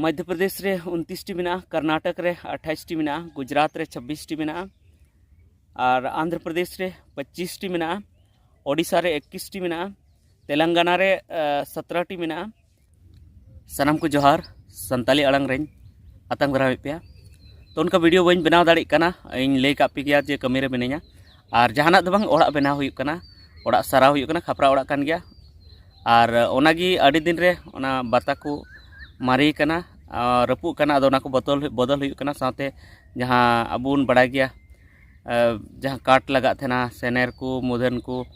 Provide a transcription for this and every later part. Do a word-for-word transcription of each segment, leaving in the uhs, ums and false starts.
ᱢᱚᱫᱽᱫᱷᱚ ᱯᱨᱚᱫᱮᱥ ᱨᱮ ᱩᱱᱛᱤᱥ ᱴᱤ ᱢᱮᱱᱟᱜᱼᱟ, ᱠᱚᱨᱱᱟᱴᱚᱠ ᱨᱮ ᱟᱴᱷᱟᱭᱤᱥ ᱴᱤ ᱢᱮᱱᱟᱜᱼᱟ, ᱜᱩᱡᱽᱨᱟᱴ ᱨᱮ ᱪᱷᱟᱵᱵᱤᱥ ᱴᱤ ᱢᱮᱱᱟᱜᱼᱟ, ᱟᱨ ᱟᱱᱫᱷᱨᱚ ᱯᱨᱚᱫᱮᱥ ᱨᱮ ᱯᱚᱸᱪᱤᱥ ᱴᱤ ᱢᱮᱱᱟᱜᱼᱟ, ᱳᱰᱤᱥᱟ ᱨᱮ ᱮᱠᱤᱥ ᱴᱤ ᱢᱮᱱᱟᱜᱼᱟ, ᱛᱮᱞᱮᱝᱜᱟᱱᱟ ᱨᱮ ᱥᱚᱛᱨᱚ ᱴᱤ ᱢᱮᱱᱟᱜᱼᱟ᱾ ᱥᱟᱱᱟᱢ ᱠᱚ ᱡᱚᱦᱟᱨ, ᱥᱟᱱᱛᱟᱞᱤ ᱟᱲᱟᱝ ᱨᱮᱧ ᱟᱛᱟᱝ ᱫᱟᱨᱟᱢᱮᱫ ᱯᱮᱭᱟ᱾ ᱛᱚ, ᱚᱱᱠᱟ ᱵᱷᱤᱰᱤᱭᱳ ᱵᱟᱹᱧ ᱵᱮᱱᱟᱣ ᱫᱟᱲᱮᱭᱟᱜ ᱠᱟᱱᱟ, ᱤᱧ ᱞᱟᱹᱭ ᱠᱟᱜ ᱯᱮ ᱜᱮᱭᱟ ᱡᱮ ᱠᱟᱹᱢᱤ ᱨᱮ ᱢᱤᱱᱟᱹᱧᱟ᱾ ᱟᱨ ᱡᱟᱦᱟᱱᱟᱜ ᱫᱚ ᱵᱟᱝ, ᱚᱲᱟᱜ ᱵᱮᱱᱟᱣ ᱦᱩᱭᱩᱜ ᱠᱟᱱᱟ, ᱚᱲᱟᱜ ᱥᱟᱨᱟᱣ ᱦᱩᱭᱩᱜ ᱠᱟᱱᱟ, ᱠᱷᱟᱯᱨᱟ ᱚᱲᱟᱜ ᱠᱟᱱ ᱜᱮᱭᱟ᱾ ᱟᱨ ᱚᱱᱟᱜᱮ ᱟᱹᱰᱤ ᱫᱤᱱ ᱨᱮ ᱚᱱᱟ ᱵᱟᱛᱟ ᱠᱚ ᱢᱟᱨᱮ ᱠᱟᱱᱟ, ᱟᱨ ᱨᱟᱹᱯᱩᱫ ᱠᱟᱱᱟ, ᱟᱫᱚ ᱚᱱᱟ ᱠᱚ ᱵᱚᱫᱚᱞ, ᱵᱚᱫᱚᱞ ᱦᱩᱭᱩᱜ ᱠᱟᱱᱟ᱾ ᱥᱟᱶᱛᱮ ᱡᱟᱦᱟᱸ ᱟᱵᱚ ᱵᱚᱱ ᱵᱟᱲᱟᱭ ᱜᱮᱭᱟ, ᱟᱨ ᱡᱟᱦᱟᱸ ᱠᱟᱴ ᱞᱟᱜᱟᱜ ᱛᱟᱦᱮᱱᱟ, ᱥᱮᱱᱮᱨ ᱠᱚ, ᱢᱩᱫᱷᱟᱹᱱ ᱠᱚ,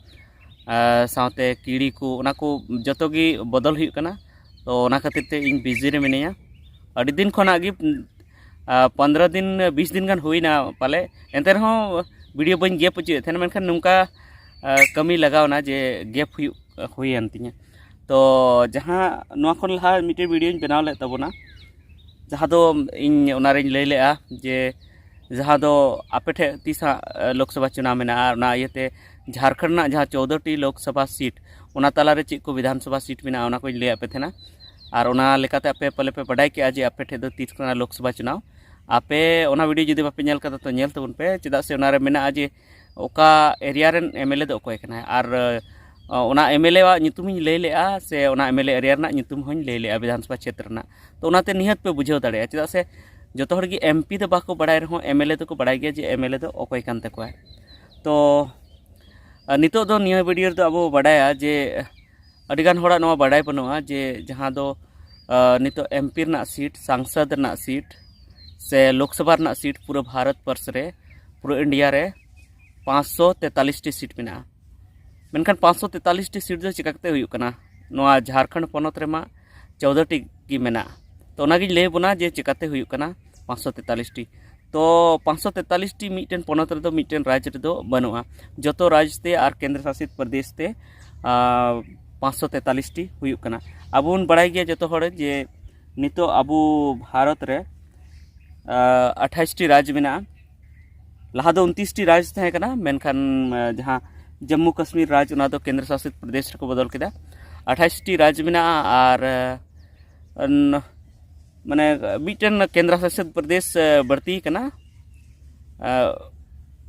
ᱟᱨ ᱥᱟᱶᱛᱮ ᱠᱤᱲᱤ ᱠᱚ, ᱚᱱᱟ ᱠᱚ ᱡᱚᱛᱚ ᱜᱮ ᱵᱚᱫᱚᱞ ᱦᱩᱭᱩᱜ ᱠᱟᱱᱟ᱾ ᱛᱚ, ᱚᱱᱟ ᱠᱷᱟᱹᱛᱤᱨ ᱛᱮ ᱤᱧ ᱵᱤᱡᱤ ᱨᱮ ᱢᱤᱱᱟᱹᱧᱟ᱾ ᱟᱹᱰᱤ ᱫᱤᱱ ᱠᱷᱚᱱᱟᱜ ᱜᱮ, ᱟᱨ ᱯᱚᱱᱫᱽᱨᱚ ᱫᱤᱱ, ᱵᱤᱥ ᱫᱤᱱ ᱜᱟᱱ ᱦᱩᱭᱱᱟ ᱯᱟᱞᱮ, ᱮᱱᱛᱮ ᱨᱮᱦᱚᱸ ᱵᱷᱤᱰᱤᱭᱳ ᱵᱟᱹᱧ ᱜᱮᱯ ᱦᱚᱪᱚᱭᱮᱫ ᱛᱟᱦᱮᱱᱟ, ᱢᱮᱱᱠᱷᱟᱱ ᱱᱚᱝᱠᱟ, ᱟᱨ ᱠᱟᱹᱢᱤ ᱞᱟᱜᱟᱣᱱᱟ ᱡᱮ ᱜᱮᱯ ᱦᱩᱭᱩᱜ, ᱦᱩᱭᱮᱱ ᱛᱤᱧᱟᱹ᱾ ᱛᱚ, ᱡᱟᱦᱟᱸ ᱱᱚᱣᱟ ᱠᱷᱚᱱ ᱞᱟᱦᱟ ᱢᱤᱫᱴᱮᱱ ᱵᱷᱤᱰᱤᱭᱳᱧ ᱵᱮᱱᱟᱣ ᱞᱮᱫ ᱛᱟᱵᱚᱱᱟ, ᱡᱟᱦᱟᱸ ᱫᱚ ᱤᱧ ᱚᱱᱟᱨᱤᱧ ᱞᱟᱹᱭ ᱞᱮᱜᱼᱟ ᱡᱮ ᱡᱟᱦᱟᱸ ᱫᱚ ᱟᱯᱮ ᱴᱷᱮᱱ ᱛᱤᱥ ᱦᱟᱸᱜ, ᱮ, ᱞᱳᱠᱥᱚᱵᱷᱟ ᱪᱩᱱᱟᱣ ᱢᱮᱱᱟᱜᱼᱟ, ᱚᱱᱟ ᱤᱭᱟᱹᱛᱮ ᱡᱷᱟᱲᱠᱷᱚᱸᱰ ᱨᱮᱱᱟᱜ ᱡᱟᱦᱟᱸ ᱪᱳᱫᱽᱫᱳ ᱴᱤ ᱞᱳᱠᱥᱚᱵᱷᱟ ᱥᱤᱴ, ᱚᱱᱟ ᱛᱟᱞᱟᱨᱮ ᱪᱮᱫ ᱠᱚ ᱵᱤᱫᱷᱟᱱ ᱥᱚᱵᱷᱟ ᱥᱤᱴ ᱢᱮᱱᱟᱜᱼᱟ, ᱚᱱᱟ ᱠᱚᱧ ᱞᱟᱹᱭᱟᱫ ᱯᱮ ᱛᱟᱦᱮᱱᱟ᱾ ᱟᱨ ᱚᱱᱟ ᱞᱮᱠᱟᱛᱮ ᱟᱯᱮ ᱯᱟᱞᱮ ᱯᱮ ᱵᱟᱰᱟᱭ ᱠᱮᱜᱼᱟ ᱡᱮ ᱟᱯᱮ ᱴᱷᱮᱱ ᱫᱚ ᱛᱤᱥ ᱠᱟᱱᱟ ᱞᱳᱠᱥᱚᱵᱷᱟ ᱪᱩᱱᱟᱣ᱾ ᱟᱯᱮ ᱚᱱᱟ ᱵᱷᱤᱰᱤᱭᱳ ᱡᱩᱫᱤ ᱵᱟᱯᱮ ᱧᱮᱞ ᱠᱟᱫᱟ, ᱛᱚ ᱧᱮᱞ ᱛᱟᱵᱚᱱ ᱯᱮ, ᱪᱮᱫᱟᱜ ᱥᱮ ᱚᱱᱟᱨᱮ ᱢᱮᱱᱟᱜᱼᱟ ᱡᱮ ᱚᱠᱟ ᱮᱨᱤᱭᱟ ᱨᱮᱱ ᱮᱢ ᱮᱞ ᱮ ᱫᱚ ᱚᱠᱚᱭ ᱠᱟᱱᱟᱭ᱾ ᱟᱨ, ᱚ, ᱚᱱᱟ ᱮᱢ ᱮᱞ ᱮ ᱣᱟᱜ ᱧᱩᱛᱩᱢ ᱤᱧ ᱞᱟᱹᱭ ᱞᱮᱜᱼᱟ, ᱥᱮ ᱚᱱᱟ ᱮᱢ ᱮᱞ ᱮ ᱮᱨᱤᱭᱟ ᱨᱮᱱᱟᱜ ᱧᱩᱛᱩᱢ ᱦᱚᱸᱧ ᱞᱟᱹᱭ ᱞᱮᱜᱼᱟ, ᱵᱤᱫᱷᱟᱱ ᱥᱚᱵᱷᱟ ᱠᱷᱮᱛᱨᱚ ᱨᱮᱱᱟᱜ᱾ ᱛᱚ, ᱚᱱᱟᱛᱮ ᱱᱤᱦᱟᱹᱛ ᱯᱮ ᱵᱩᱡᱷᱟᱹᱣ ᱫᱟᱲᱮᱭᱟᱜᱼᱟ, ᱪᱮᱫᱟᱜ ᱥᱮ ᱡᱚᱛᱚ ᱦᱚᱲ ᱜᱮ ᱮᱢ ᱯᱤ ᱫᱚ ᱵᱟᱠᱚ ᱵᱟᱲᱟᱭ ᱨᱮᱦᱚᱸ, ᱮᱢ ᱮᱞ ᱮ ᱫᱚᱠᱚ ᱵᱟᱲᱟᱭ ᱜᱮᱭᱟ ᱡᱮ ᱮᱢ ᱮᱞ ᱮ ᱫᱚ ᱚᱠᱚᱭ ᱠᱟᱱ ᱛᱟᱠᱚᱣᱟᱭ᱾ ᱛᱚ, ᱟᱨ ᱱᱤᱛᱚᱜ ᱫᱚ ᱱᱤᱭᱟᱹ ᱵᱷᱤᱰᱤᱭᱳ ᱨᱮᱫᱚ ᱟᱵᱚ ᱵᱟᱰᱟᱭᱟ ᱡᱮ ᱟᱹᱰᱤᱜᱟᱱ ᱦᱚᱲᱟᱜ ᱱᱚᱣᱟ ᱵᱟᱰᱟᱭ ᱵᱟᱹᱱᱩᱜᱼᱟ ᱡᱮ ᱡᱟᱦᱟᱸ ᱫᱚ, ᱟᱨ, ᱱᱤᱛᱚᱜ ᱮᱢ ᱯᱤ ᱨᱮᱱᱟᱜ ᱥᱤᱴ, ᱥᱟᱝᱥᱚᱫ ᱨᱮᱱᱟᱜ ᱥᱤᱴ, ᱥᱮ ᱞᱳᱠᱥᱚᱵᱷᱟ ᱨᱮᱱᱟᱜ ᱥᱤᱴ ᱯᱩᱨᱟᱹ ᱵᱷᱟᱨᱚᱛ ᱵᱚᱨᱥ ᱨᱮ, ᱯᱩᱨᱟᱹ ᱤᱱᱰᱤᱭᱟ ᱨᱮ ᱯᱟᱸᱪᱥᱚ ᱛᱮᱛᱟᱞᱤᱥ ᱴᱤ ᱥᱤᱴ ᱢᱮᱱᱟᱜᱼᱟ᱾ ᱢᱮᱱᱠᱷᱟᱱ ᱯᱟᱸᱪᱥᱚ ᱛᱮᱛᱟᱞᱤᱥ ᱴᱤ ᱥᱤᱴ ᱫᱚ ᱪᱤᱠᱟ ᱠᱟᱛᱮ ᱦᱩᱭᱩᱜ ᱠᱟᱱᱟ? ᱱᱚᱣᱟ ᱡᱷᱟᱲᱠᱷᱚᱸᱰ ᱯᱚᱱᱚᱛ ᱨᱮᱢᱟ ᱪᱳᱫᱽᱫᱳ ᱴᱤ ᱜᱮ ᱢᱮᱱᱟᱜᱼᱟ᱾ ᱛᱚ, ᱚᱱᱟᱜᱤᱧ ᱞᱟᱹᱭ ᱟᱵᱚᱱᱟ ᱡᱮ ᱪᱤᱠᱟᱛᱮ ᱦᱩᱭᱩᱜ ᱠᱟᱱᱟ ᱯᱟᱸᱪᱥᱚ ᱛᱮᱛᱟᱞᱤᱥ ᱴᱤ᱾ ᱛᱚ, ᱯᱟᱸᱪᱥᱚ ᱛᱮᱛᱟᱞᱤᱥ ᱴᱤ ᱢᱤᱫᱴᱮᱱ ᱯᱚᱱᱚᱛ ᱨᱮᱫᱚ ᱢᱤᱫᱴᱮᱱ ᱨᱟᱡᱽ ᱨᱮᱫᱚ ᱵᱟᱹᱱᱩᱜᱼᱟ᱾ ᱡᱚᱛᱚ ᱨᱟᱡᱽ ᱛᱮ ᱟᱨ ᱠᱮᱱᱫᱨᱚ ᱥᱟᱥᱤᱛ ᱯᱨᱚᱫᱮᱥ ᱛᱮ, ᱟᱨ, ᱯᱟᱸᱪᱥᱚ ᱛᱮᱛᱟᱞᱤᱥ ᱴᱤ ᱦᱩᱭᱩᱜ ᱠᱟᱱᱟ᱾ ᱟᱵᱚ ᱵᱚᱱ ᱵᱟᱲᱟᱭ ᱜᱮᱭᱟ ᱡᱚᱛᱚ ᱦᱚᱲ ᱡᱮ ᱱᱤᱛᱚᱜ ᱟᱵᱚ ᱵᱷᱟᱨᱚᱛ ᱨᱮ, ᱟᱨ, ᱟᱴᱷᱟᱭᱤᱥ ᱴᱤ ᱨᱟᱡᱽ ᱢᱮᱱᱟᱜᱼᱟ᱾ ᱞᱟᱦᱟ ᱫᱚ ᱩᱱᱛᱤᱥ ᱴᱤ ᱨᱟᱡᱽ ᱛᱟᱦᱮᱸ ᱠᱟᱱᱟ, ᱢᱮᱱᱠᱷᱟᱱ, ᱟᱨ, ᱡᱟᱦᱟᱸ ᱡᱚᱢᱢᱩ ᱠᱟᱥᱢᱤᱨ ᱨᱟᱡᱽ, ᱚᱱᱟ ᱫᱚ ᱠᱮᱱᱫᱨᱚ ᱥᱟᱥᱤᱛ ᱯᱨᱚᱫᱮᱥ ᱨᱮᱠᱚ ᱵᱚᱫᱚᱞ ᱠᱮᱫᱟ᱾ ᱟᱴᱷᱟᱭᱤᱥ ᱴᱤ ᱨᱟᱡᱽ ᱢᱮᱱᱟᱜᱼᱟ ᱟᱨ, ᱟᱨ, ᱢᱟᱱᱮ ᱢᱤᱫᱴᱮᱱ ᱠᱮᱱᱫᱨᱚ ᱥᱟᱥᱤᱛ ᱯᱨᱚᱫᱮᱥ ᱵᱟᱹᱲᱛᱤ ᱠᱟᱱᱟ᱾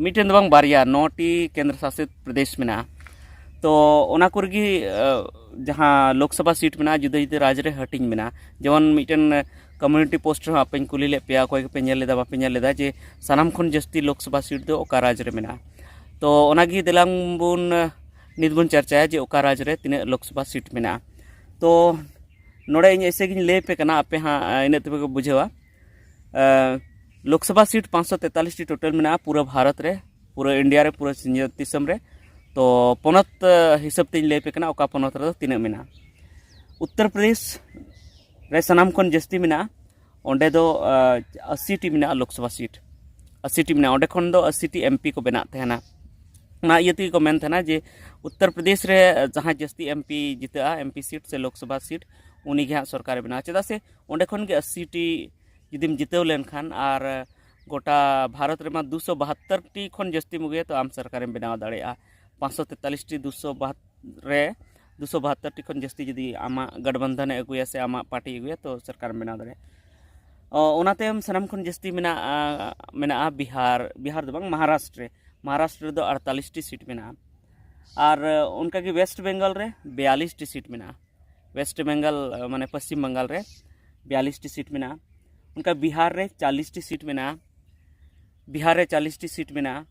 ᱢᱤᱫᱴᱮᱱ ᱫᱚ ᱵᱟᱝ, ᱵᱟᱨᱭᱟ, ᱱᱚᱴᱤ ᱠᱮᱱᱫᱨᱚ ᱥᱟᱥᱤᱛ ᱯᱨᱚᱫᱮᱥ ᱢᱮᱱᱟᱜᱼᱟ᱾ ᱛᱚ ᱚᱱᱟ ᱠᱚᱨᱮ ᱜᱮ ᱡᱟᱦᱟᱸ ᱞᱳᱠᱥᱚᱵᱷᱟ ᱥᱤᱴ ᱢᱮᱱᱟᱜᱼᱟ, ᱡᱩᱫᱟᱹ ᱡᱩᱫᱟᱹ ᱨᱟᱡᱽ ᱨᱮ ᱦᱟᱹᱴᱤᱧ ᱢᱮᱱᱟᱜᱼᱟ᱾ ᱡᱮᱢᱚᱱ ᱢᱤᱫᱴᱮᱱ ᱠᱚᱢᱤᱭᱩᱱᱤᱴᱤ ᱯᱳᱥᱴ ᱨᱮᱦᱚᱸ ᱟᱯᱮᱧ ᱠᱩᱞᱤ ᱞᱮᱫ ᱯᱮᱭᱟ, ᱚᱠᱚᱭ ᱠᱚᱯᱮ ᱧᱮᱞ ᱞᱮᱫᱟ ᱵᱟᱯᱮ ᱧᱮᱞ ᱞᱮᱫᱟ, ᱡᱮ ᱥᱟᱱᱟᱢ ᱠᱷᱚᱱ ᱡᱟᱹᱥᱛᱤ ᱞᱳᱠᱥᱚᱵᱷᱟ ᱥᱤᱴ ᱫᱚ ᱚᱠᱟ ᱨᱟᱡᱽ ᱨᱮ ᱢᱮᱱᱟᱜᱼᱟ᱾ ᱛᱚ ᱚᱱᱟᱜᱮ ᱫᱮᱞᱟᱝ ᱵᱚᱱ ᱱᱤᱛ ᱵᱚᱱ ᱪᱟᱨᱪᱟᱭᱟ ᱡᱮ ᱚᱠᱟ ᱨᱟᱡᱽ ᱨᱮ ᱛᱤᱱᱟᱹᱜ ᱞᱳᱠᱥᱚᱵᱷᱟ ᱥᱤᱴ ᱢᱮᱱᱟᱜᱼᱟ᱾ ᱛᱚ ᱱᱚᱰᱮ ᱤᱧ ᱮᱭᱥᱮ ᱜᱤᱧ ᱞᱟᱹᱭ ᱟᱯᱮ ᱠᱟᱱᱟ, ᱟᱯᱮ ᱦᱟᱸᱜ ᱤᱱᱟᱹᱜ ᱛᱮᱯᱮ ᱵᱩᱡᱷᱟᱹᱣᱟ᱾ ᱞᱳᱠᱥᱚᱵᱷᱟ ᱥᱤᱴ ᱯᱟᱸᱪᱥᱚ ᱛᱮᱛᱟᱞᱤᱥ ᱴᱤ ᱴᱳᱴᱟᱞ ᱢᱮᱱᱟᱜᱼᱟ ᱯᱩᱨᱟᱹ ᱵᱷᱟᱨᱚᱛ ᱨᱮ, ᱯᱩᱨᱟᱹ ᱤᱱᱰᱤᱭᱟ ᱨᱮ, ᱯᱩᱨᱟᱹ ᱥᱤᱧᱚᱛ ᱫᱤᱥᱚᱢ ᱨᱮ᱾ ᱛᱚ ᱯᱚᱱᱚᱛ ᱦᱤᱥᱟᱹᱵ ᱛᱮᱧ ᱞᱟᱹᱭ ᱟᱯᱮ ᱠᱟᱱᱟ ᱚᱠᱟ ᱯᱚᱱᱚᱛ ᱨᱮᱫᱚ ᱛᱤᱱᱟᱹᱜ ᱢᱮᱱᱟᱜᱼᱟ᱾ ᱩᱛᱛᱚᱨ ᱯᱨᱚᱫᱮᱥ ᱨᱮ ᱥᱟᱱᱟᱢ ᱠᱷᱚᱱ ᱡᱟᱹᱥᱛᱤ ᱢᱮᱱᱟᱜᱼᱟ᱾ ᱚᱸᱰᱮ ᱫᱚ ᱟᱥᱤ ᱴᱤ ᱢᱮᱱᱟᱜᱼᱟ, ᱞᱳᱠᱥᱚᱵᱷᱟ ᱥᱤᱴ ᱟᱥᱤ ᱴᱤ ᱢᱮᱱᱟᱜᱼᱟ᱾ ᱚᱸᱰᱮ ᱠᱷᱚᱱ ᱫᱚ ᱟᱥᱤ ᱴᱤ ᱮᱢ ᱯᱤ ᱠᱚ ᱵᱮᱱᱟᱜ ᱛᱟᱦᱮᱱᱟ᱾ ᱚᱱᱟ ᱤᱭᱟᱹ ᱛᱮᱜᱮ ᱠᱚ ᱢᱮᱱ ᱛᱟᱦᱮᱱᱟ ᱡᱮ ᱩᱛᱛᱚᱨ ᱯᱨᱚᱫᱮᱥ ᱨᱮ ᱡᱟᱦᱟᱸᱭ ᱡᱟᱹᱥᱛᱤ ᱮᱢ ᱯᱤ ᱡᱤᱛᱟᱹᱜᱼᱟ, ᱮᱢ ᱯᱤ ᱥᱤᱴ ᱥᱮ ᱞᱳᱠᱥᱚᱵᱷᱟ ᱥᱤᱴ, ᱩᱱᱤ ᱜᱮ ᱦᱟᱸᱜ ᱥᱚᱨᱠᱟᱨᱮ ᱵᱮᱱᱟᱣᱟ᱾ ᱪᱮᱫᱟᱜ ᱥᱮ ᱚᱸᱰᱮ ᱠᱷᱚᱱ ᱜᱮ ᱟᱥᱤ ᱴᱤ ᱡᱩᱫᱤᱢ ᱡᱤᱛᱟᱹᱣ ᱞᱮᱱᱠᱷᱟᱱ, ᱟᱨ ᱜᱚᱴᱟ ᱵᱷᱟᱨᱚᱛ ᱨᱮᱢᱟ ᱫᱩᱥᱚ ᱵᱟᱦᱟᱛᱛᱚᱨ ᱴᱤ ᱠᱷᱚᱱ ᱡᱟᱹᱥᱛᱤᱢ ᱟᱹᱜᱩᱭᱟ, ᱛᱚ ᱟᱢ ᱥᱚᱨᱠᱟᱨᱮᱢ ᱵᱮᱱᱟᱣ ᱫᱟᱲᱮᱭᱟᱜᱼᱟ᱾ ᱯᱟᱸᱪᱥᱚ ᱛᱮᱛᱟᱞᱤᱥ ᱴᱤ ᱫᱩᱥᱚ ᱵᱟᱦᱟᱛᱛᱚᱨ ᱨᱮ, ᱫᱩᱥᱚ ᱵᱟᱦᱟᱛᱛᱚᱨ ᱴᱤ ᱠᱷᱚᱱ ᱡᱟᱹᱥᱛᱤ ᱡᱩᱫᱤ ᱟᱢᱟᱜ ᱜᱟᱴᱵᱟᱱᱫᱷᱚᱱᱮ ᱟᱹᱜᱩᱭᱟ ᱥᱮ ᱟᱢᱟᱜ ᱯᱟᱨᱴᱤ ᱟᱹᱜᱩᱭᱟ, ᱛᱚ ᱥᱚᱨᱠᱟᱨᱮᱢ ᱵᱮᱱᱟᱣ ᱫᱟᱲᱮᱭᱟᱜᱼᱟ᱾ ᱚ, ᱚᱱᱟᱛᱮ ᱥᱟᱱᱟᱢ ᱠᱷᱚᱱ ᱡᱟᱹᱥᱛᱤ ᱢᱮᱱᱟᱜᱼᱟ, ᱢᱮᱱᱟᱜᱼᱟ ᱵᱤᱦᱟᱨ, ᱵᱤᱦᱟᱨ ᱫᱚ ᱵᱟᱝ, ᱢᱚᱦᱟᱨᱟᱥᱴᱨᱚ ᱨᱮ, ᱢᱚᱦᱟᱨᱟᱥᱴᱨᱚ ᱨᱮᱫᱚ ᱟᱴᱛᱟᱞᱤᱥ ᱴᱤ ᱥᱤᱴ ᱢᱮᱱᱟᱜᱼᱟ᱾ ᱟᱨ ᱚᱱᱠᱟᱜᱮ ᱣᱮᱥᱴ ᱵᱮᱝᱜᱚᱞ ᱨᱮ ᱵᱤᱭᱟᱞᱤᱥ ᱴᱤ ᱥᱤᱴ ᱢᱮᱱᱟᱜᱼᱟ᱾ ᱣᱮᱥᱴ ᱵᱮᱝᱜᱚᱞ, ᱢᱟᱱᱮ ᱯᱚᱥᱪᱤᱢ ᱵᱟᱝᱜᱟᱞ ᱨᱮ ᱵᱤᱭᱟᱞᱤᱥ ᱴᱤ ᱥᱤᱴ ᱢᱮᱱᱟᱜᱼᱟ᱾ ᱚᱱᱠᱟ ᱵᱤᱦᱟᱨ ᱨᱮ ᱪᱟᱞᱤᱥ ᱴᱤ ᱥᱤᱴ ᱢᱮᱱᱟᱜᱼᱟ᱾ ᱵᱤᱦᱟᱨ ᱨᱮ ᱪᱟᱞᱤᱥ ᱴᱤ ᱥᱤᱴ ᱢᱮᱱᱟᱜᱼᱟ᱾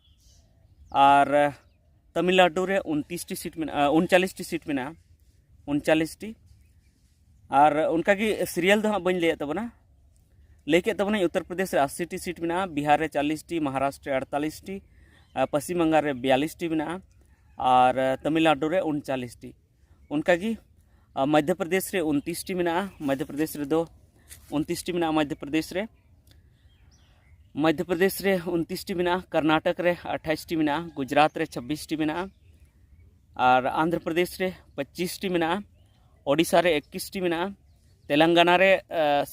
ᱟᱨ ᱛᱟᱢᱤᱞᱱᱟᱰᱩ ᱨᱮ ᱩᱱᱛᱤᱥ ᱴᱤ ᱥᱤᱴ ᱢᱮᱱᱟᱜᱼᱟ, ᱩᱱᱪᱟᱞᱤᱥ ᱴᱤ ᱥᱤᱴ ᱢᱮᱱᱟᱜᱼᱟ, ᱩᱱᱪᱟᱞᱤᱥ ᱴᱤ᱾ ᱟᱨ ᱚᱱᱠᱟᱜᱮ ᱥᱤᱨᱤᱭᱟᱞ ᱫᱚ ᱦᱟᱸᱜ ᱵᱟᱹᱧ ᱞᱟᱹᱭᱮᱫ ᱛᱟᱵᱚᱱᱟ᱾ ᱞᱟᱹᱭ ᱠᱮᱫ ᱛᱟᱵᱚᱱᱟᱹᱧ ᱩᱛᱛᱚᱨ ᱯᱨᱚᱫᱮᱥ ᱨᱮ ᱟᱥᱤ ᱴᱤ ᱥᱤᱴ ᱢᱮᱱᱟᱜᱼᱟ, ᱵᱤᱦᱟᱨ ᱨᱮ ᱪᱟᱞᱤᱥ ᱴᱤ, ᱢᱚᱦᱟᱨᱟᱥᱴᱨᱚ ᱨᱮ ᱟᱴᱛᱟᱞᱤᱥ ᱴᱤ, ᱟᱨ ᱯᱚᱥᱪᱤᱢ ᱵᱟᱝᱜᱟᱞ ᱨᱮ ᱵᱤᱭᱟᱞᱤᱥ ᱴᱤ ᱢᱮᱱᱟᱜᱼᱟ, ᱟᱨ ᱛᱟᱢᱤᱞᱱᱟᱰᱩ ᱨᱮ ᱩᱱᱪᱟᱞᱤᱥ ᱴᱤ᱾ ᱚᱱᱠᱟᱜᱮ ᱟᱨ ᱢᱚᱫᱽᱫᱷᱚ ᱯᱨᱚᱫᱮᱥ ᱨᱮ ᱩᱱᱛᱤᱥ ᱴᱤ ᱢᱮᱱᱟᱜᱼᱟ, ᱢᱚᱫᱽᱫᱷᱚ ᱯᱨᱚᱫᱮᱥ ᱨᱮᱫᱚ ᱩᱱᱛᱤᱥ ᱴᱤ ᱢᱮᱱᱟᱜᱼᱟ, ᱢᱚᱫᱽᱫᱷᱚ ᱯᱨᱚᱫᱮᱥ ᱨᱮ, ᱢᱚᱫᱽᱫᱷᱚ ᱯᱨᱚᱫᱮᱥ ᱨᱮ ᱩᱱᱛᱤᱥ ᱴᱤ ᱢᱮᱱᱟᱜᱼᱟ, ᱠᱚᱨᱱᱟᱴᱚᱠ ᱨᱮ ᱟᱴᱷᱟᱭᱤᱥ ᱴᱤ ᱢᱮᱱᱟᱜᱼᱟ, ᱜᱩᱡᱽᱨᱟᱴ ᱨᱮ ᱪᱷᱟᱵᱵᱤᱥ ᱴᱤ ᱢᱮᱱᱟᱜᱼᱟ, ᱟᱨ ᱟᱱᱫᱷᱨᱚ ᱯᱨᱚᱫᱮᱥ ᱨᱮ ᱯᱚᱸᱪᱤᱥ ᱴᱤ ᱢᱮᱱᱟᱜᱼᱟ, ᱳᱰᱤᱥᱟ ᱨᱮ ᱮᱠᱤᱥ ᱴᱤ ᱢᱮᱱᱟᱜᱼᱟ, ᱛᱮᱞᱮᱝᱜᱟᱱᱟ ᱨᱮ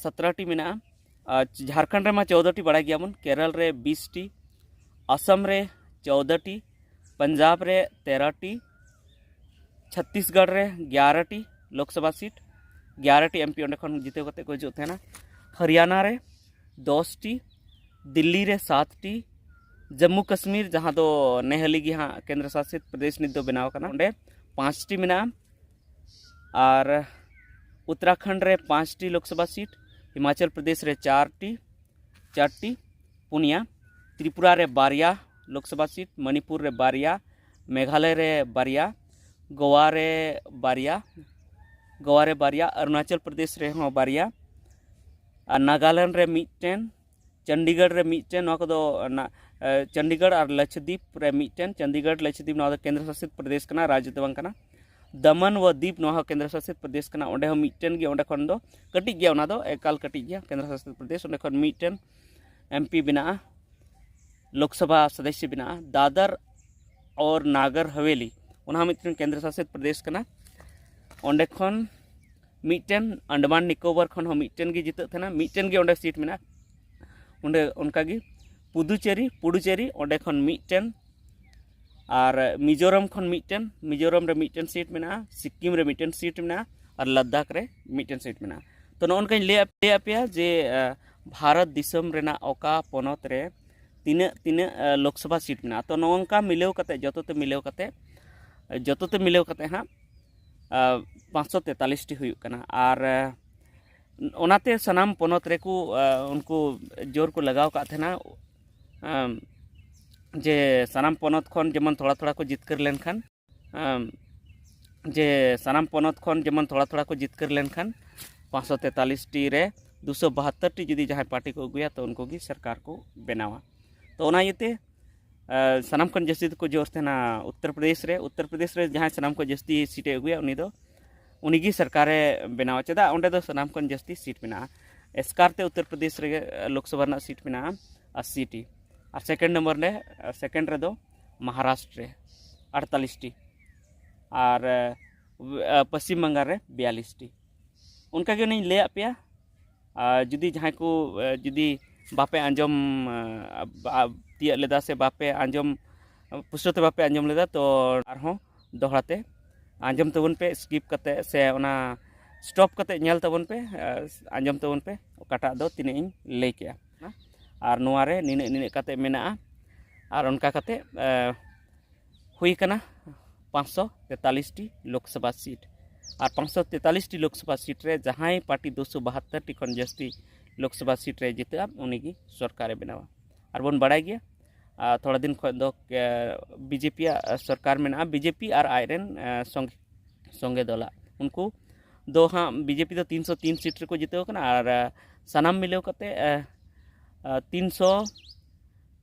ᱥᱚᱛᱨᱚ ᱴᱤ ᱢᱮᱱᱟᱜᱼᱟ, ᱟᱨ ᱡᱷᱟᱲᱠᱷᱚᱸᱰ ᱨᱮᱢᱟ ᱪᱳᱫᱽᱫᱳ ᱴᱤ ᱵᱟᱲᱟᱭ ᱜᱮᱭᱟᱵᱚᱱ, ᱠᱮᱨᱚᱞ ᱨᱮ ᱵᱤᱥ ᱴᱤ, ᱟᱥᱟᱢ ᱨᱮ ᱪᱳᱫᱽᱫᱳ ᱴᱤ, ᱯᱟᱧᱡᱟᱵᱽ ᱨᱮ ᱛᱮᱨᱚ ᱴᱤ, ᱪᱷᱚᱛᱤᱥᱜᱚᱲ ᱨᱮ ᱜᱮᱭᱟᱨᱚ ᱴᱤ ᱞᱳᱠᱥᱚᱵᱷᱟ ᱥᱤᱴ, ᱜᱮᱭᱟᱨᱚ ᱴᱤ ᱮᱢ ᱯᱤ ᱚᱸᱰᱮ ᱠᱷᱚᱱ ᱡᱤᱛᱟᱹᱣ ᱠᱟᱛᱮ ᱠᱚ ᱦᱤᱡᱩᱜ ᱛᱟᱦᱮᱱᱟ᱾ ᱦᱚᱨᱤᱭᱟᱱᱟ ᱨᱮ ᱫᱚᱥ ᱴᱤ, ᱫᱤᱞᱞᱤ ᱨᱮ ᱥᱟᱛ ᱴᱤ, ᱡᱟᱢᱢᱩ ᱠᱟᱥᱢᱤᱨ, ᱡᱟᱦᱟᱸ ᱫᱚ ᱱᱮᱦᱟᱹᱞᱤ ᱜᱮ ᱦᱟᱸᱜ ᱠᱮᱱᱫᱨᱚ ᱥᱟᱥᱤᱛ ᱯᱨᱚᱫᱮᱥ ᱱᱤᱛ ᱫᱚ ᱵᱮᱱᱟᱣ ᱟᱠᱟᱱᱟ, ᱚᱸᱰᱮ ᱯᱟᱸᱪ ᱴᱤ ᱢᱮᱱᱟᱜᱼᱟ᱾ ᱟᱨ ᱩᱛᱛᱚᱨᱟᱠᱷᱚᱸᱰ ᱨᱮ ᱯᱟᱸᱪ ᱴᱤ ᱞᱳᱠᱥᱚᱵᱷᱟ ᱥᱤᱴ, ᱦᱤᱢᱟᱪᱚᱞ ᱯᱨᱚᱫᱮᱥ ᱨᱮ ᱪᱟᱨ ᱴᱤ, ᱪᱟᱨ ᱴᱤ, ᱯᱩᱱᱭᱟ, ᱛᱨᱤᱯᱩᱨᱟ ᱨᱮ ᱵᱟᱨᱭᱟ ᱞᱳᱠᱥᱚᱵᱷᱟ ᱥᱤᱴ, ᱢᱚᱱᱤᱯᱩᱨ ᱨᱮ ᱵᱟᱨᱭᱟ, ᱢᱮᱜᱷᱟᱞᱚᱭ ᱨᱮ ᱵᱟᱨᱭᱟ, ᱜᱳᱣᱟ ᱨᱮ ᱵᱟᱨᱭᱟ, ᱜᱳᱣᱟ ᱨᱮ ᱵᱟᱨᱭᱟ, ᱚᱨᱩᱱᱟᱪᱚᱞ ᱯᱨᱚᱫᱮᱥ ᱨᱮᱦᱚᱸ ᱵᱟᱨᱭᱟ, ᱟᱨ ᱱᱟᱜᱟᱞᱮᱱᱰ ᱨᱮ ᱢᱤᱫᱴᱮᱱ, ᱪᱚᱱᱰᱤᱜᱚᱲ ᱨᱮ ᱢᱤᱫᱴᱮᱱ, ᱱᱚᱣᱟ ᱠᱚᱫᱚ ᱚᱱᱟ, ᱮ, ᱪᱚᱱᱰᱤᱜᱚᱲ ᱟᱨ ᱞᱟᱠᱥᱟᱫᱤᱯ ᱨᱮ ᱢᱤᱫᱴᱮᱱ, ᱪᱚᱱᱰᱤᱜᱚᱲ ᱞᱟᱠᱥᱟᱫᱤᱯ ᱱᱚᱣᱟ ᱫᱚ ᱠᱮᱱᱫᱨᱚ ᱥᱟᱥᱤᱛ ᱯᱨᱚᱫᱮᱥ ᱠᱟᱱᱟ, ᱨᱟᱡᱽ ᱫᱚ ᱵᱟᱝ ᱠᱟᱱᱟ᱾ ᱫᱟᱢᱟᱱ ᱣᱚ ᱫᱤᱯ ᱱᱚᱣᱟ ᱦᱚᱸ ᱠᱮᱱᱫᱨᱚ ᱥᱟᱥᱤᱛ ᱯᱨᱚᱫᱮᱥ ᱠᱟᱱᱟ, ᱚᱸᱰᱮ ᱦᱚᱸ ᱢᱤᱫᱴᱮᱱ ᱜᱮ, ᱚᱸᱰᱮ ᱠᱷᱚᱱ ᱫᱚ ᱠᱟᱹᱴᱤᱡ ᱜᱮᱭᱟ, ᱚᱱᱟ ᱫᱚ ᱮᱠᱟᱞ ᱠᱟᱹᱴᱤᱡ ᱜᱮᱭᱟ ᱠᱮᱱᱫᱨᱚ ᱥᱟᱥᱤᱛ ᱯᱨᱚᱫᱮᱥ, ᱚᱸᱰᱮ ᱠᱷᱚᱱ ᱢᱤᱫᱴᱮᱱ ᱮᱢ ᱯᱤ ᱵᱮᱱᱟᱜᱼᱟ, ᱞᱳᱠᱥᱚᱵᱷᱟ ᱥᱚᱫᱚᱥᱥᱚ ᱵᱮᱱᱟᱜᱼᱟ᱾ ᱫᱟᱫᱟᱨ ᱚᱨ ᱱᱟᱜᱟᱨ ᱦᱟᱵᱮᱞᱤ, ᱚᱱᱟ ᱦᱚᱸ ᱢᱤᱫᱴᱮᱱ ᱠᱮᱱᱫᱨᱚ ᱥᱟᱥᱤᱛ ᱯᱨᱚᱫᱮᱥ ᱠᱟᱱᱟ, ᱚᱸᱰᱮ ᱠᱷᱚᱱ ᱢᱤᱫᱴᱮᱱ, ᱟᱱᱰᱟᱢᱟᱱ ᱱᱤᱠᱳᱵᱚᱨ ᱠᱷᱚᱱ ᱦᱚᱸ ᱢᱤᱫᱴᱮᱱ ᱜᱮ ᱡᱤᱛᱟᱹᱜ ᱛᱟᱦᱮᱱᱟ, ᱢᱤᱫᱴᱮᱱ ᱜᱮ ᱚᱸᱰᱮ ᱥᱤᱴ ᱢᱮᱱᱟᱜᱼᱟ᱾ ᱚᱸᱰᱮ ᱚᱱᱠᱟᱜᱮ ᱯᱩᱫᱩᱪᱮᱨᱤ, ᱯᱩᱰᱩᱪᱮᱨᱤ, ᱚᱸᱰᱮ ᱠᱷᱚᱱ ᱢᱤᱫᱴᱮᱱ, ᱟᱨ ᱢᱤᱡᱳᱨᱟᱢ ᱠᱷᱚᱱ ᱢᱤᱫᱴᱮᱱ, ᱢᱤᱡᱳᱨᱟᱢ ᱨᱮ ᱢᱤᱫᱴᱮᱱ ᱥᱤᱴ ᱢᱮᱱᱟᱜᱼᱟ, ᱥᱤᱠᱤᱢ ᱨᱮ ᱢᱤᱫᱴᱮᱱ ᱥᱤᱴ ᱢᱮᱱᱟᱜᱼᱟ, ᱟᱨ ᱞᱟᱫᱟᱠᱷ ᱨᱮ ᱢᱤᱫᱴᱮᱱ ᱥᱤᱴ ᱢᱮᱱᱟᱜᱼᱟ᱾ ᱛᱚ, ᱱᱚᱜᱼᱚ ᱱᱚᱝᱠᱟᱧ ᱞᱟᱹᱭ ᱟᱯ-, ᱞᱟᱹᱭ ᱟᱯᱮᱭᱟ ᱡᱮ, ᱟᱸ, ᱵᱷᱟᱨᱚᱛ ᱫᱤᱥᱚᱢ ᱨᱮᱱᱟᱜ ᱚᱠᱟ ᱯᱚᱱᱚᱛ ᱨᱮ ᱛᱤᱱᱟᱹᱜ, ᱛᱤᱱᱟᱹᱜ, ᱟᱸ, ᱞᱳᱠᱥᱚᱵᱷᱟ ᱥᱤᱴ ᱢᱮᱱᱟᱜᱼᱟ᱾ ᱛᱚ, ᱱᱚᱜᱼᱚ ᱱᱚᱝᱠᱟ ᱢᱤᱞᱟᱹᱣ ᱠᱟᱛᱮ, ᱡᱚᱛᱚ ᱛᱮ ᱢᱤᱞᱟᱹᱣ ᱠᱟᱛᱮ, ᱡᱚᱛᱚ ᱛᱮ ᱢᱤᱞᱟᱹᱣ ᱠᱟᱛᱮ ᱦᱟᱸᱜ, ᱟᱸ, ᱯᱟᱸᱪᱥᱚ ᱛᱮᱛᱟᱞᱤᱥ ᱴᱤ ᱦᱩᱭᱩᱜ ᱠᱟᱱᱟ᱾ ᱟᱨ, ᱟᱸ, ᱚᱱᱟᱛᱮ ᱥᱟᱱᱟᱢ ᱯᱚᱱᱚᱛ ᱨᱮᱠᱚ, ᱟᱸ, ᱩᱱᱠᱩ ᱡᱳᱨ ᱠᱚ ᱞᱟᱜᱟᱣ ᱟᱠᱟᱫ ᱛᱟᱦᱮᱱᱟ, ᱟᱸ, ᱡᱮ ᱥᱟᱱᱟᱢ ᱯᱚᱱᱚᱛ ᱠᱷᱚᱱ ᱡᱮᱢᱚᱱ ᱛᱷᱚᱲᱟ ᱛᱷᱚᱲᱟ ᱠᱚ ᱡᱤᱛᱠᱟᱹᱨ ᱞᱮᱱᱠᱷᱟᱱ, ᱟᱸ, ᱡᱮ ᱥᱟᱱᱟᱢ ᱯᱚᱱᱚᱛ ᱠᱷᱚᱱ ᱡᱮᱢᱚᱱ ᱛᱷᱚᱲᱟ ᱛᱷᱚᱲᱟ ᱠᱚ ᱡᱤᱛᱠᱟᱹᱨ ᱞᱮᱱᱠᱷᱟᱱ, ᱯᱟᱸᱪᱥᱚ ᱛᱮᱛᱟᱞᱤᱥ ᱴᱤ ᱨᱮ ᱫᱩᱥᱚ ᱵᱟᱦᱟᱛᱛᱳᱨ ᱴᱤ ᱡᱩᱫᱤ ᱡᱟᱦᱟᱸᱭ ᱯᱟᱨᱴᱤ ᱠᱚ ᱟᱹᱜᱩᱭᱟ, ᱛᱚ ᱩᱱᱠᱩ ᱜᱮ ᱥᱚᱨᱠᱟᱨ ᱠᱚ ᱵᱮᱱᱟᱣᱟ᱾ ᱛᱚ ᱚᱱᱟ ᱤᱭᱟᱹᱛᱮ, ᱟᱸ, ᱥᱟᱱᱟᱢ ᱠᱷᱚᱱ ᱡᱟᱹᱥᱛᱤ ᱫᱚᱠᱚ ᱡᱳᱨ ᱛᱟᱦᱮᱱᱟ ᱩᱛᱛᱚᱨ ᱯᱨᱚᱫᱮᱥ ᱨᱮ᱾ ᱩᱛᱛᱚᱨ ᱯᱨᱚᱫᱮᱥ ᱨᱮ ᱡᱟᱦᱟᱸᱭ ᱥᱟᱱᱟᱢ ᱠᱷᱚᱱ ᱡᱟᱹᱥᱛᱤ ᱥᱤᱴ ᱮ ᱟᱹᱜᱩᱭᱟ, ᱩᱱᱤ ᱫᱚ, ᱩᱱᱤ ᱜᱮ ᱥᱚᱨᱠᱟᱨᱮ ᱵᱮᱱᱟᱣᱟ᱾ ᱪᱮᱫᱟᱜ? ᱚᱸᱰᱮ ᱫᱚ ᱥᱟᱱᱟᱢ ᱠᱷᱚᱱ ᱡᱟᱹᱥᱛᱤ ᱥᱤᱴ ᱢᱮᱱᱟᱜᱼᱟ᱾ ᱮᱥᱠᱟᱨ ᱛᱮ ᱩᱛᱛᱚᱨ ᱯᱨᱚᱫᱮᱥ ᱨᱮᱜᱮ, ᱟᱸ, ᱞᱳᱠᱥᱚᱵᱷᱟ ᱨᱮᱱᱟᱜ ᱥᱤᱴ ᱢᱮᱱᱟᱜᱼᱟ ᱟᱥᱤ ᱴᱤ᱾ ᱟᱨ ᱥᱮᱠᱮᱱᱰ ᱱᱚᱢᱵᱚᱨ ᱨᱮ, ᱟᱸ, ᱥᱮᱠᱮᱱᱰ ᱨᱮᱫᱚ ᱢᱟᱦᱟᱨᱟᱥᱴᱨᱚ ᱨᱮ ᱟᱴᱛᱟᱞᱤᱥ ᱴᱤ᱾ ᱟᱨ, ᱟᱸ, ᱯᱚᱥᱪᱤᱢ ᱵᱟᱝᱜᱟᱞ ᱨᱮ ᱵᱤᱭᱟᱞᱤᱥ ᱴᱤ᱾ ᱚᱱᱠᱟ ᱜᱮ ᱚᱱᱮᱧ ᱞᱟᱹᱭᱟᱫ ᱯᱮᱭᱟ᱾ ᱟᱨ ᱡᱩᱫᱤ ᱡᱟᱦᱟᱸᱭ ᱠᱚ, ᱟᱸ, ᱡᱩᱫᱤ ᱵᱟᱯᱮ ᱟᱸᱡᱚᱢ, ᱟᱸ, ᱵᱟ-, ᱛᱤᱭᱟᱹᱜ ᱞᱮᱫᱟ ᱥᱮ ᱵᱟᱯᱮ ᱟᱸᱡᱚᱢ, ᱯᱩᱥᱴᱟᱹᱣ ᱛᱮ ᱵᱟᱯᱮ ᱟᱸᱡᱚᱢ ᱞᱮᱫᱟ, ᱛᱚ ᱟᱨᱦᱚᱸ ᱫᱚᱦᱲᱟ ᱛᱮ ᱟᱸᱡᱚᱢ ᱛᱟᱵᱚᱱ ᱯᱮ, skip ᱠᱟᱛᱮ ᱥᱮ ᱚᱱᱟ stop ᱠᱟᱛᱮ ᱧᱮᱞ ᱛᱟᱵᱚᱱ ᱯᱮ, ᱟᱸᱡᱚᱢ ᱛᱟᱵᱚᱱ ᱯᱮ, ᱚᱠᱟᱴᱟᱜ ᱫᱚ ᱛᱤᱱᱟᱹᱜ ᱤᱧ ᱞᱟᱹᱭ ᱠᱮᱜᱼᱟ᱾ ᱟᱨ ᱱᱚᱣᱟ ᱨᱮ ᱱᱤᱱᱟᱹᱜ ᱱᱤᱱᱟᱹᱜ ᱠᱟᱛᱮ ᱢᱮᱱᱟᱜᱼᱟ᱾ ᱟᱨ ᱚᱱᱠᱟ ᱠᱟᱛᱮ ᱦᱩᱭ ᱠᱟᱱᱟ ᱯᱟᱸᱪᱥᱚ ᱛᱮᱛᱟᱞᱤᱥ ᱴᱤ ᱞᱳᱠᱥᱚᱵᱷᱟ ᱥᱤᱴ᱾ ᱟᱨ ᱯᱟᱸᱪᱥᱚ ᱛᱮᱛᱟᱞᱤᱥ ᱴᱤ ᱞᱳᱠᱥᱚᱵᱷᱟ ᱥᱤᱴ ᱨᱮ ᱡᱟᱦᱟᱸᱭ ᱯᱟᱨᱴᱤ ᱫᱩᱥᱚ ᱵᱟᱦᱟᱛᱛᱚᱨ ᱴᱤ ᱠᱷᱚᱱ ᱡᱟᱹᱥᱛᱤ ᱞᱳᱠᱥᱚᱵᱷᱟ ᱥᱤᱴ ᱨᱮ ᱡᱤᱛᱟᱹᱜᱼᱟ, ᱩᱱᱤᱜᱮ ᱥᱚᱨᱠᱟᱨᱮ ᱵᱮᱱᱟᱣᱟ᱾ ᱟᱨ ᱵᱚᱱ ᱵᱟᱲᱟᱭ ᱜᱮᱭᱟ, ᱟᱨ ᱛᱷᱚᱲᱟ ᱫᱤᱱ ᱠᱷᱚᱱ ᱫᱚ ᱵᱤᱡᱮᱯᱤᱭᱟᱜ ᱥᱚᱨᱠᱟᱨ ᱢᱮᱱᱟᱜᱼᱟ, ᱵᱤᱡᱮᱯᱤ ᱟᱨ ᱟᱡᱨᱮᱱ ᱥᱚᱸᱜᱮ ᱥᱚᱸᱜᱮ ᱫᱚᱞᱟᱜ᱾ ᱩᱱᱠᱩ ᱫᱚ ᱦᱟᱸᱜ ᱵᱤᱡᱮᱯᱤ ᱫᱚ ᱛᱤᱱᱥᱚ ᱛᱤᱱ ᱥᱤᱴ ᱨᱮᱠᱚ ᱡᱤᱛᱟᱹᱣ ᱠᱟᱱᱟ ᱟᱨ ᱥᱟᱱᱟᱢ ᱢᱤᱞᱟᱹᱣ ᱠᱟᱛᱮ ᱛᱤᱱᱥᱚ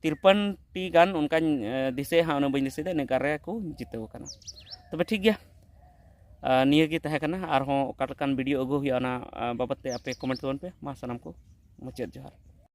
ᱛᱤᱨᱯᱟᱱ ᱴᱤ ᱜᱟᱱ ᱚᱱᱠᱟᱧ ᱫᱤᱥᱟᱹᱭᱟ ᱦᱟᱸᱜ, ᱩᱱᱟᱹᱜ ᱵᱟᱹᱧ ᱫᱤᱥᱟᱹᱭᱮᱫᱟ, ᱤᱱᱟᱹᱜ ᱜᱟᱱ ᱨᱮᱠᱚ ᱡᱤᱛᱟᱹᱣ ᱠᱟᱱᱟ᱾ ᱛᱚᱵᱮ ᱴᱷᱤᱠ ᱜᱮᱭᱟ, ᱱᱤᱭᱟᱹ ᱜᱮ ᱛᱟᱦᱮᱸ ᱠᱟᱱᱟ᱾ ᱟᱨᱦᱚᱸ ᱚᱠᱟ ᱞᱮᱠᱟᱱ ᱵᱷᱤᱰᱤᱭᱳ ᱟᱹᱜᱩ ᱦᱩᱭᱩᱜᱼᱟ, ᱚᱱᱟ ᱵᱟᱵᱚᱫ ᱛᱮ ᱟᱯᱮ ᱠᱚᱢᱮᱱᱴ ᱛᱟᱵᱚᱱ ᱯᱮ᱾ ᱢᱟ ᱥᱟᱱᱟᱢ ᱠᱚ ᱢᱩᱪᱟᱹᱫ ᱡᱚᱦᱟᱨ᱾